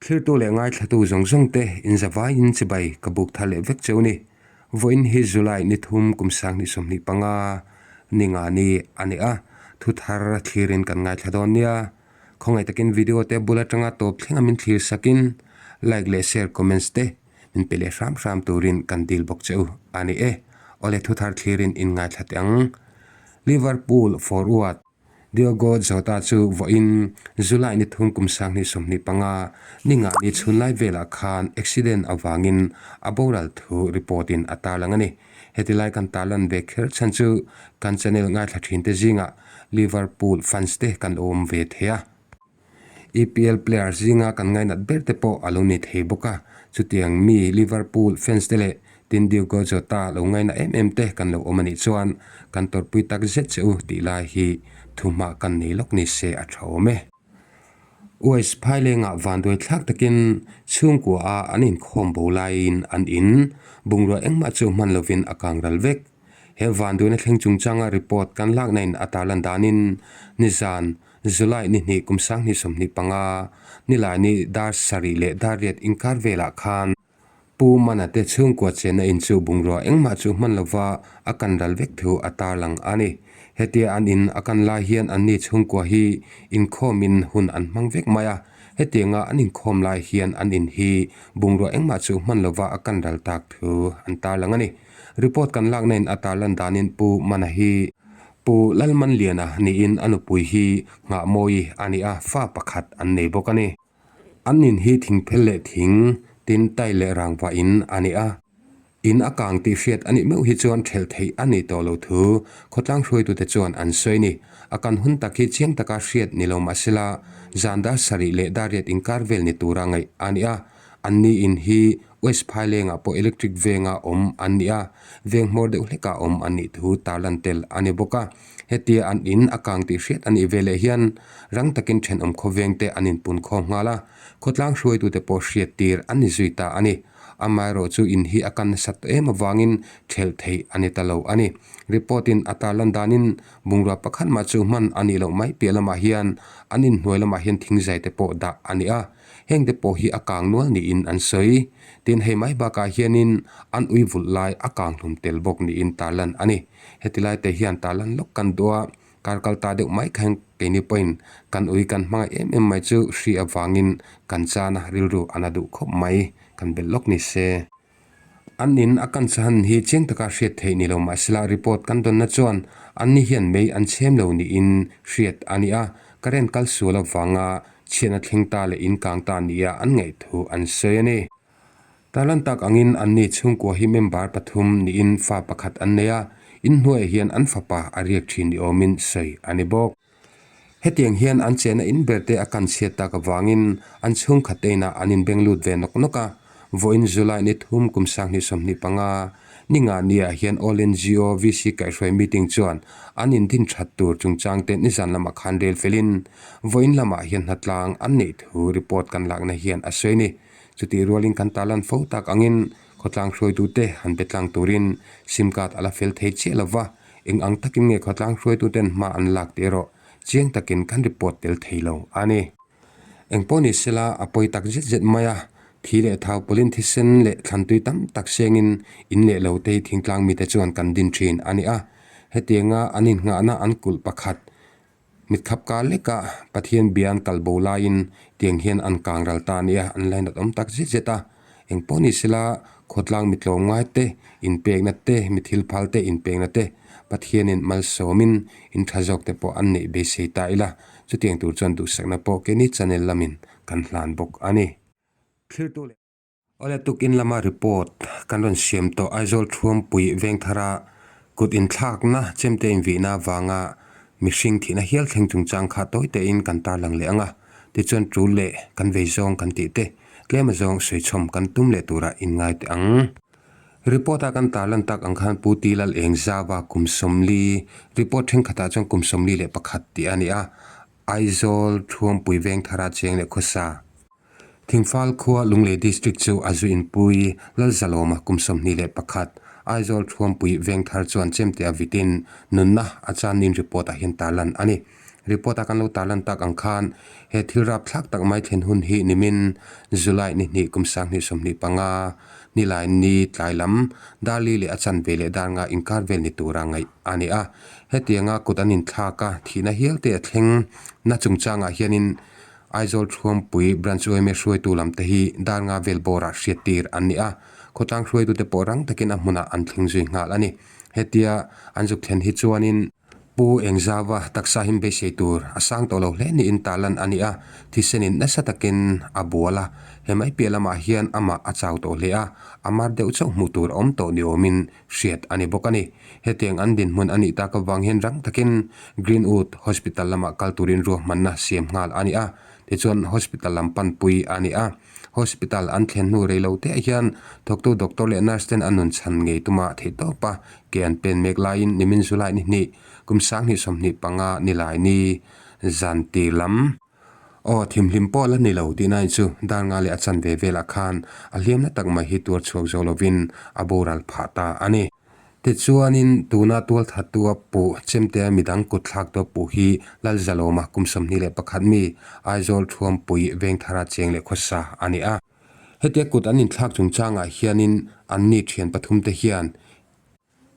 Thlirtu leh ngaithlatu zawng zawng te inzavaiin chibai ka buk thar leh vek cheu ni. Vawiin hi July ni thum kum 2025 ni nga ni a ni a, thu thar thlirin kan ngaithla dawn nia. Khawngaih takin video te bul atanga tawp thlenga min thlir sakin like leh share comments te min pe leh hram hram turin kan dil bawk che u a ni e. Awle thu thar thlirin in ngaithla teh ang. Liverpool forward. Diogo Jota chu vawiin July ni thum kum 2025 ni nga ni chhunlai velah khan accident avangin a boral thu report in a tarlang a ni. Heti lai kan tarlan ve kher chhan chu kan channel ngaithla thin te zingah Liverpool fans te kan awm ve thei a. EPL player zinga kan ngainat ber te pawh a lo ni thei bawk a, chutiang mi Liverpool fans te leh tin Diogo Jota lo ngaina em em te kan lo awm a nih chuan kan tawrhpui tak zet che u tih lai hi thuhma kan nei lawk ni se a tha awm e. Uais phailengah vanduai thlak takin chhungkua a an inkhawm bo laiin an in bungrua engmah chu hman lovin a kang ral vek. He vanduaina thleng chungchanga report kan lakna in a tarlan danin nizan July ni hnih kum 2025, nilai ni dar sarih leh dar riat inkar velah khan Pu Mana te chhungkua chenna in chu bungrua engmah chu hman lova a kan ral vek thu a tarlang a ni. Hetia an in a kan lai hian anni chhungkua hi inkhawmin hun an hmang vek mai a, hetianga an inkhawm lai hian an in hi bungrua engmah chu hman lova a kan ral tak thu an tarlang a ni. Report kan lakna in a tarlan danin Pu Mana hi Pu Lalmanliana niin a nupui hi Nghahmawi a ni a, fa pakhat an nei bawk a ni. An in hi thingphel leh thing, tin tai leh rangva in a ni a. In a kang tih hriat a nih meuh hi chuan thelh theih a ni tawh lo thu khawtlang hruaitute chuan an sawi a ni. A kan hun tak hi chiang taka hriat ni lo mah sela, zan dar sarih leh dar riat inkar vel ni tura ngaih a ni a. Anni in hi West Phailengah pawh electric venga awm an ni a, veng hmawr deuh hlekah awm an nih thu tarlan tel a ni bawk a. Hetia an in a kang tih hriat a nih veleh hian rang takin thenawm khawveng te an inpun khawm nghal a, khawtlang hruaitute pawh hriat tir an ni zui ta a ni. Amaherawh chu in hi a kan nasat tawh em avangin thelh theih a ni ta lo a ni. Report in a tarlan danin bungrua pakhat mah chu hman a nih loh mai piah lamah hian an inhnuai lamah hian thingzai te pawh dah a ni a. Heng te pawh hi a kang nual niin an sawi. Tin, hei mai bakah hianin an ui vulh lai a kang hlum tel bawk niin tarlan a ni. Heti lai te hian tarlan lawk kan duh a, kar kal ta deuh mai khan keini pawhin kan ui kan hmangaih em em mai chu hri avangin kan chana rilru a na duh khawp mai kan belh lawk ni se. An in a kan chhan hi chiang taka hriat theih ni lo mahsela report kan dawnna chuan anni hian mei an chhem lo niin hriat a ni a, current kal sual avanga chhiatna thleng ta leh in kang ta nia an ngaih thu an sawi a ni. Tarlan tak angin anni chhungkua hi member pathum niin fa pakhat an nei a, inhnuaiah hian an fapa a riak thin ni awmin sawi a ni bawk. Hetiang hian an chenna in ber te a kan chhiat tak avangin an chhungkhat te inah an inbeng lut ve nawk nawk a. Vawiin July ni thum kum 2025 ni nga niah hian All NGO VC kaihhruai meeting chuan an indin that tur chungchang te nizan lamah khan rel felin vawiin lamah hian hnatlang an neih thu report kan lakna hian a sawi a ni. Chutih rualin kan tarlan fo tak angin khawtlang hruaitute han be tlang turin sim card a la fel thei chiah lova. Eng ang takin nge khawtlang hruaituten hma an lak tih erawh chiang takin kan report tel thei lo a ni. Eng pawh ni sela a pawi tak zet zet mai a, thi leh thau pawlhin thisen leh thlantui tam tak sengin in leh lo te hi thingtlang mite chuan kan din thin a ni a. Hetianga an innghahna an kulh pakhat Mitkhap kar lekah Pathian bia an kal bo laiin tiang hian an kang ral ta nia an lainat awm tak zet zet a. Eng pawh ni sela khawtlang mitlawm ngai te, inpekna te, mi thil phal te inpekna te Pathianin malsawmin in tha zawk te pawh an neih beisei ta ila, chutiang tur chuan duhsakna pawh keini channel lamin kan hlan bawk a ni. Thlirtu leh. Awle tukin lama report kan rawn siam tawh Aizawl Thuampui Vengthara kut inthlakna chemte invihna avanga mihring thihna hial thleng chungchang kha tawi tein kan tarlang leh ang a, tichuan tul leh kan vei zawng kan tih te tlem azawng sawichhawm kan tum leh tura inngai teh ang. Report a kan tarlan tak ang khan Pu Ti Lal Eng Zava kum 40, report thenkhatah chuan kum 41 tih a ni a, Aizawl Thuampui Vengthara cheng leh khawsa. Thingfal khua Lunglei District chu a zu inpui Lalzalawma kum 21, Aizawl Thuampui Vengthar chuan chemte a vitin nunna a chanin report ah hian tarlan a ni. Report a kan lo tarlan tak ang khan he thil rapthlak tak mai thlen hun hi nimin July ni hnih kum 2025 nilai ni tlai lam dar li leh a chanve leh dar nga inkar vel ni tura ngaih a ni a. Hetianga kut an inthlak a, thihna hial te a thleng na chungchangah hianin Aizawl Thuampui Branch yma hruaitu lam te hi dar nga vel bawrah hriattir an ni a, khawtlang hruaitute pawh rang takin a hmunah an thleng zui nghal a ni. Hetia an zuk thlen hi chuanin Pu Engzauva taksa him beisei tur a sang tawh lo hle niin tarlan a ni a, thisenin nasa takin a bual a, he mai piah lamah hian amah a chau tawh hle a, a mar deuh chauh hmuh tur a awm tawh ni awmin hriat a ni bawk a ni. Hetiang an dinhmun a nih tak avang hian rang takin Greenwood Hospital lamah kal turin ruahmanna siam nghal a ni a, tichuan hospital lam panpui a ni a. Hospital an thlen hnu rei lo te hian thawktu doctor leh nurse ten an nun chhan ngei tuma theih tawp a, ke an pen mek laiin nimin July ni hnih kum 2025 nilai ni zan tir lam. Aw thimhlim pawh la ni lo tih nain chu dar nga leh a chanve velah khan a hliamna tak mai hi tuar chhuak zo lovin a boral phah ta a ni. Tichuanin tuna tualthattua puh chemtea midang kut thlaktua puh hi Lalzalawma kum 21 mi Aizawl Thuampui Vengthara cheng leh khawsa a ni a. Hetia kut an inthlak chungchangah hianin anni thian pathumte hian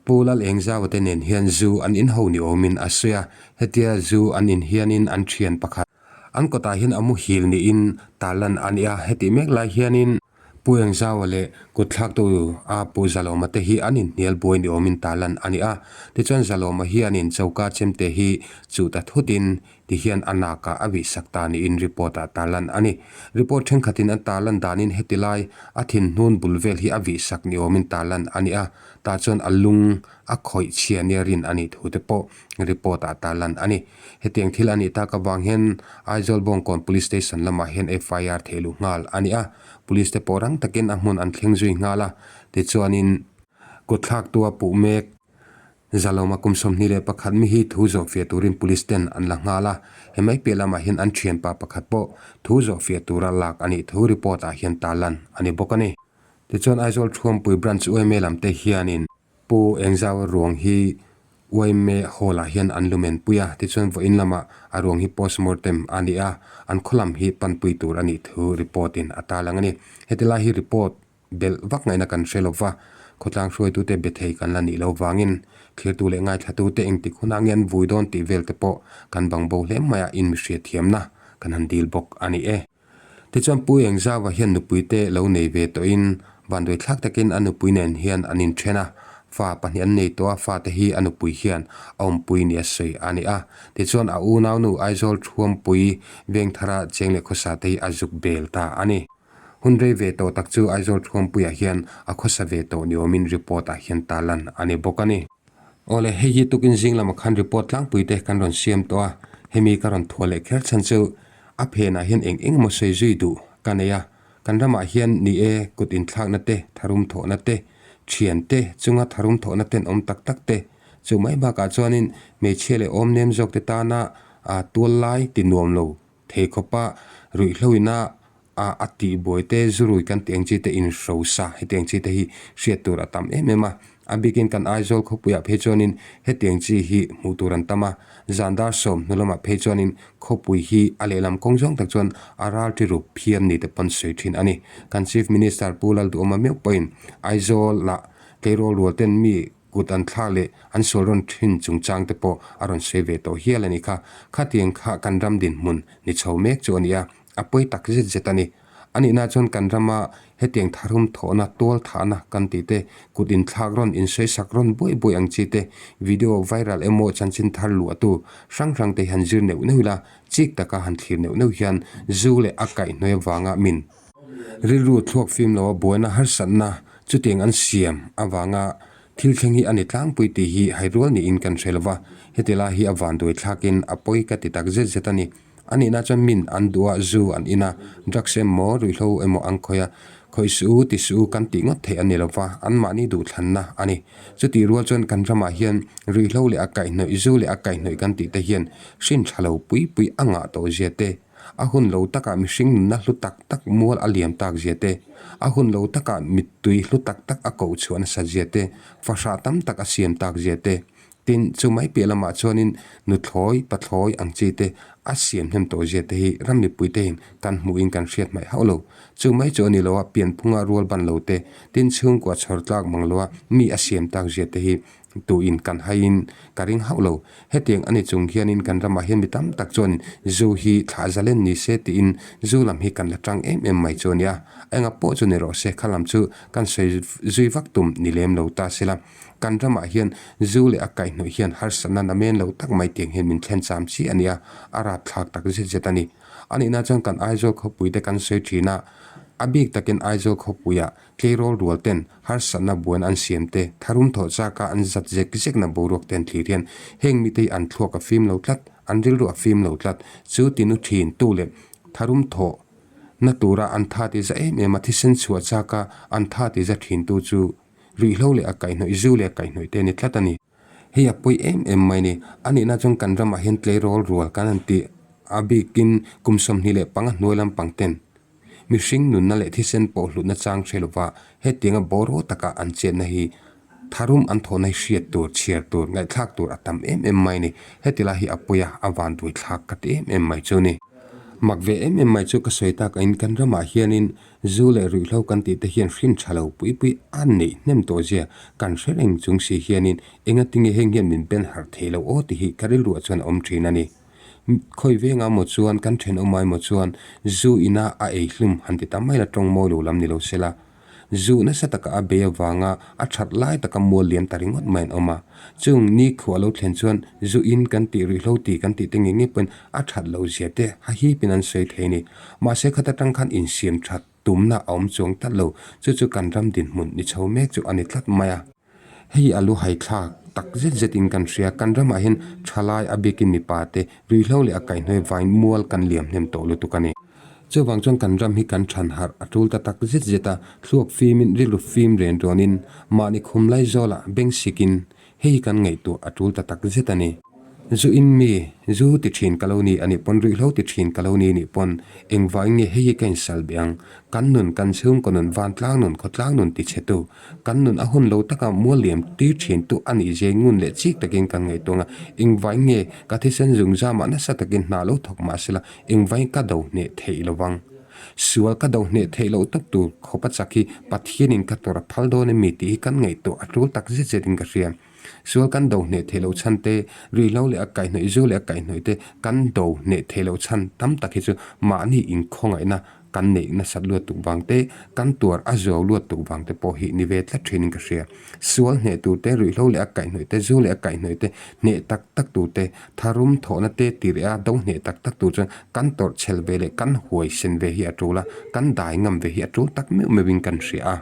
Pu Lal Engzauva te nen hian zu an inho ni awmin a sawi a, hetia zu an in hianin an thian pakhat an kawtah hian a muhil niin tarlan a ni a, hetih mek lai hianin Pu Engzauva leh kutthlaktu a Pu Zalawma te hi an inhnial buai ni awmin tarlan a ni a, tichuan Zalawma hianin choka chemte hi chuh ta thutin Ti hian a nakah a vihsak ta niin report-ah tarlan a ni. Report thenkhatin a tarlan danin heti lai a thinhnun bul vel hi a vihsak ni awmin tarlan a ni a, tah chuan a lung a khawih chhia nia rin a nih thu te pawh report-ah tarlan a ni. Hetiang thil a nih tak avang hian Aizawl Bawngkawn Police Station lamah hian FIR theih luh nghal a ni a, Police te pawh rang takin a hmun an thleng zui nghal a, tichuanin kutthlaktu a puh mek. Zalawma kum 21 mi hi thu zawhfiah turin police ten an la nghal a, he mai piah lamah hian an thianpa pakhat pawh thu zawhfiah tura lak a nih thu report ah hian tarlan a ni bawk a ni. Tichuan Aizawl Thuampui Branch yma lam te hianin Pu Engzau ruang hi yma Hall ah hian an lumen pui a, tichuan vawiin lamah a ruang hi postmortem a ni a, an khaw lam hi panpui tur a nih thu report in a tarlang a ni. Heti lai hi report Belh vak ngaihna kan hre lova, khawtlang hruaitute be thei kan la nih lo vangin thlirtu leh ngaithlatute engtik hunah nge an vui dawn tih vel te pawh kan bang bo hle mai a, in mihriat thiamna kan han dil bawk a ni e. Tichuan Pu Engzauva hian nupuite lo nei ve tawhin vanduai thlak takin a nupui nen hian an inthen a, fa pahnih an nei tawh a, fate hi a nupui hian a awmpui nia sawi a ni a. Tichuan a unaunu Aizawl Thuampui Vengthara cheng leh khawsa te hi a zuk bel ta a ni. Hun rei ve tawh tak chu Aizawl Thuampuiah hian a khawsa ve tawh ni awmin report ah hian tarlan a ni bawk a ni. Awle, hei hi tukin zing lamah khan report tlangpui te kan rawn siam tawh a, hemi ka rawn thuah leh kher chhan chu a phenah hian eng eng emaw sawi zui duh ka nei a, kan ramah hian ni e kut inthlakna te, tharum thawhna te, thian te chunga tharum thawhna ten awm tak tak te, chu mai bakah chuanin hmeichhia leh awm nem zawk te tana tual lai ti nuam lo Thei khawpa ruihhloina a a tihbuai te zurui kan tih ang chi te inhrosa hetiang chi te hi hriat tur a tam em em a, a bikin kan Aizawl khawpuiah phei chuanin hetiang chi hi hmuh tur an tam a, zan dar sawm hnu lamah phei chuanin khawpui hi a lehlam kawng zawng tak chuan a ral ti rup phian ni te pawn sawi thin a ni. Kan Chief Minister Pu Lalduhawma meuh pawhin Aizawlah tleirawl rual ten mi Kut an thlak leh an sual rawn thin chungchang te pawh a rawn sawi ve tawh hial a ni kha. Khatiang kha kan ram dinhmun ni chho mek chu a ni a, a pawi tak zet zet a ni. A nihna chuan kan rama hetiang tharum thawhna, tual thahna kan tih te, kut inthlak rawn, insawisak rawn buai buai ang chi te, video viral emaw chanchin thar luahtu hrang hrang te hi han zir neuh neuh ila, chik taka han thlir neuh neuh hian zu leh a kaihhnawih avanga min Rilru thluak fim loa buaina harsatna chutiang an siam avanga thil thleng hi a ni tlangpui tih hi hairual niin kan hre lova, heti lai hi a vanduai thlakin a pawi ka ti tak zet zet a ni. A nihna chuan min an duh a, zu an in a, drugs emaw ruihhlo emaw an khawih a, khawih suh u ti suh u kan tih ngawt theih a ni lova, anmahni duhthlanna a ni. Chutih rual chuan kan ramah hian ruihhlo leh a kaihhnawih, zu leh a kaihhnawih kan tih te hian hrin tha lo pui pui a ngah tawh zia te, A hun lo takah mihring nunna hlu tak tak mual a liam tak zia te, a hun lo takah mittui hlu tak tak a koh chhuah nasa zia te, fahrah tam tak a siam tak zia te. Tin, chu mai piah lamah chuanin nuthlawi, pathlawi ang chi te a siam hnem tawh zia te hi ram mipui te hian kan hmuhin kan hriat hmaih hauh lo. Chu mai chu a ni lo a, pianphunga rual ban lo te, tin chhungkua chhawr tlak mang lo a mi a siam tak zia te hi tuin kan haiin ka ring hauh lo. Hetiang a ni chung hianin kan ramah hian mi tam tak chuan zu hi thlah zalen ni se tiin zu lam hi kan la tang em em mai chu a nia. Enga pawh chu ni rawh se, kha lam chu kan sawi zui vak tum ni lem lo ta se la. Kan ramah hian zu leh a kaihhnawih hian harsatna na men lo tak mai tiang hian min thlen cham chi a nia, a rapthlak tak zet zet a ni. A nihna chuan kan Aizawl khawpui te kan sawi thin a, a bik takin Aizawl khawpuiah tleirawl rual ten harsatna buan an siam te, tharum thawh chaka an zat zek zekna boruak te an thlir hian heng mite hi an thluak a fim lo tlat, an rilru a fim lo tlat. Chu tinu thin tu leh tharum thawh na tura an tha ti za em em a, thisen chhuah chaka an tha ti za thin tu chu Ruihhlo leh a kaihhnawih, zu leh a kaihhnawih te a ni tlat a ni. Hei a pawi em em mai ni. A nihna chuan kan ramah hian tleirawl rual kan han tih a bikin kum 25 hnuai lampang ten mihring nunna leh thisen pawh hlutna chang hre lova hetianga bawraw taka an chetna hi tharum an thawhna hi hriat tur, chhiar tur, ngaihthlak tur a tam em em mai ni. Heti lai hi a pawi a, a vanduai thlak ka ti em em mai chu ni. Mak ve em em mai chu ka sawi tak ain kan ramah hianin Zu leh ruihhlo kan tih te hian hrin tha lo pui pui a neih hnem tawh zia kan hre reng chung si hianin enga tinge heng hian min ben harh thei lo aw tih hi ka rilruah chuan a awm thin a ni. Khawi venga maw chuan kan thenawm ai maw chuan zu ina a ei hlum han ti ta mai la tawng mawi lo lam ni lo sela. Zu nasa taka a bei avanga a that lai taka mual liam ta ringawt mai an awm a. Chung ni khuah lo thlen chuan zu in kan tih ruihhlo ti kan tih te nge nge pawhin a that loh zia te ha hipin an sawi thei a ni. Mahse khat atang khan insiam that tumna a awm chuang tlat lo, chu chu kan ram dinhmun ni chho mek chu a ni tlat mai a. Hei a lu haithlak tak zet zetin kan hria, kan ramah hian thalai a bikin mipa te ruihhlo leh a kaihhnuai vain mual kan liam hnem tawh lutuk a ni. Chuvang chuan kan ram hi kan than harh a tul ta tak zet zet a, thluak fimin rilru fim ren rawnin mahni khum lai zawlah beng sikin Hei hi kan ngaihtuah a tul ta tak zet a ni. Zu in mi, zu ti thin ka lo ni a nih pawn, ruihhlo ti thin ka lo ni nih pawn, engvangin nge hei hi ka insal be ang? Kan nun, kan chhungkaw nun, vantlang nun, khawtlang nun ti chhetu, kan nun a hun lo taka mual liam tir thin tu a nih zia ngun leh chik takin kan ngaihtuah ang a, engvangin nge ka thisen zungzamah nasa takin hna lo thawk mah sela, engvangin ka do hneh theih lo vang? Sual ka do hneh theih loh tawp tur khawpa chak hi Pathianin ka tawrh a phal dawn em mi tih hi kan ngaihtuah a tul tak zet zetin ka hria. Sual kan do hneh theih loh chhan te, ruihhlo leh a kaihhnawih zu leh a kaihhnawih te kan do hneh theih loh chhan tam tak hi chu mahni inkhawngaihna kan neih nasat luat tuk vang te, kan tuar a zuau luat tuk vang te pawh hi ni ve tlat thinin ka hria. Sual hneh tur te, ruihhlo leh a kaihhnawih te, zu leh a kaihhnawih te hneh tak tak tur te, tharum thawhna te ti reh a do hneh tak tak tur chuan kan tawrh chhel ve leh kan huai sen ve hi a tul a, kan dai ngam ve hi a tul tak meuh meuhin kan hria a.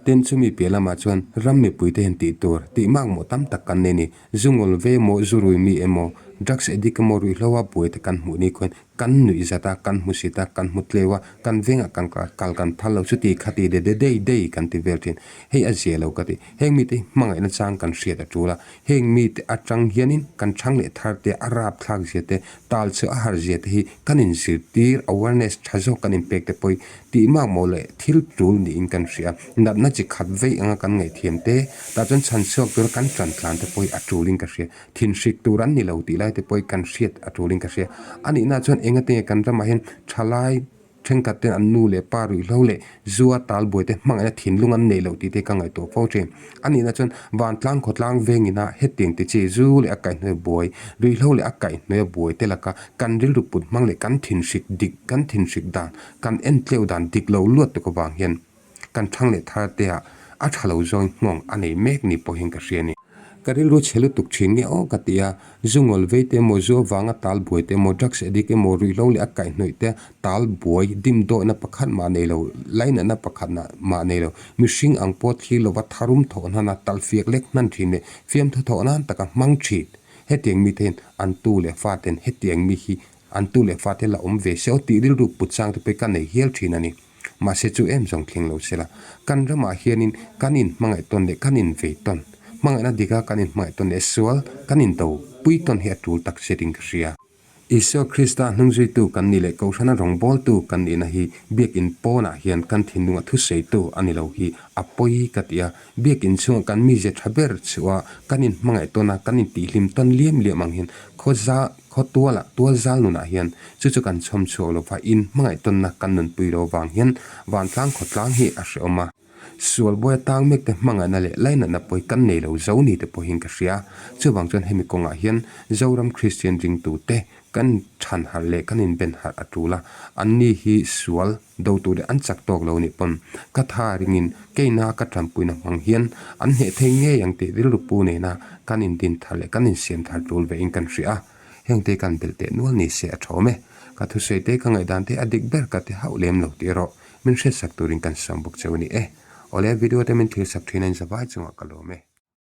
Tin, chumi piah lamah chuan ram mipui te hian tih tur, tih makmawh tam tak kan nei a ni. Zu ngawl ve emaw, zu rui mi emaw, drugs addict emaw, ruihhlo a buai te kan hmuh ni khuan Kan nuih zat a, kan hmu sit a, kan hmu tleu a, kan vengah kan kal kan phal lo, chuti khati de de dei dei kan ti vel thin. Hei a zia lo ka ti. Heng mite hi hmangaihna chang kan hriat a tul a, heng mite atang hianin kan thang leh thar te, a rap thlak zia te, tal chhuah a har zia te hi kan inzirtir, awareness, tha zawk kan inpek te pawh hi tih makmawh leh thil tul niin kan hria. Natna chi khat vei anga kan ngaihthiam te, tah chuan chhan chhuak tura kan tan tlan te pawh hi a tulin ka hria. Thinhrik tur an ni lo tih lai te pawh hi kan hriat a tulin ka hria. A nihna chuan enga tinge kan ramah hian thalai thenkhat ten an nu leh pa ruihhlo leh zua talbuai te hmangaihna thinlung an neih loh tih te ka ngaihtuah fo thin. A nihna chuan vantlang khawtlang vengina hetiang ti chi zu leh a kaihhnuai buai, ruihhlo leh a kaihhnuai buai te laka kan rilru put hmang leh kan thinhrik dik, kan thinhrik dan, kan entleu dan dik lo luat tuk avang hian Kan thang leh thar te ah a tha lo zawng nghawng a nei mek ni pawh hian ka hria a ni. Ka rilru chhe lutuk thin nge aw ka ti a, zu ngawl vei te emaw, zu avanga tal buai te emaw, drugs addict emaw, ruihhlo leh a kaihhnawih te tal buai dim dawihna pakhat mah nei lo, lainatna pakhat mah nei lo, mihring ang pawh thlir lova tharum thawh hnana tal fiak lek hman thin leh fiamthu thawh nan taka hmang thin. Hetiang mite hian an tu leh faten hetiang mi hi an tu leh fate la awm ve se aw tih rilru put chang te pawh hi ka nei hial thin a ni. Mahse chu em zawng thleng lo sela, kan ramah hianin kan inhmangaih tawn leh kan invei tawn, hmangaihna dika kan inhmangaih tawn leh sual kan indo pui tawn hi a tul tak zetin ka hria. Isua Krista hnungzuitu kan nih leh Kohhrana rawngbawltu kan nihna hi Biakin pawnah hian kan thinlunga thuseitu a ni lo hi a pawi ka ti a. Biakin chhungah kan mizia tha ber chhuah a, kan inhmangaih tawn a, kan intihhlim tawn liam liam ang hian khawza khaw tualah tual zal nunah hian chu chu kan chhawm chhuak lo va, inhmangaih tawnna kan nunpui lo vang hian vantlang khawtlang hi a hrehawm a. Sual buai atang mek te hmangaihna leh lainatna pawi kan nei lo zo ni te pawhin ka hria. Chuvang chuan hemi kawngah hian Zoram Kristian ringtu te kan than harh leh kan inben harh a tul a, anni hi sual do tur leh an chak tawk lo nih pawn ka tha ringin keina ka tanpuina hmang hian an hneh thei ngei ang tih rilru pu nena kan indin thar leh kan insiam thar tul vein kan hria a, hengte kan belh teh nual ni se a tha awm e. Ka thusawi te ka ngaihdan te a dik ber ka ti hauh lem lo tih erawh Min hriatsak turin kan sawm bawk cheu a ni e. Awle, video te min thilsak thin a in zavai chungah ka lawm e.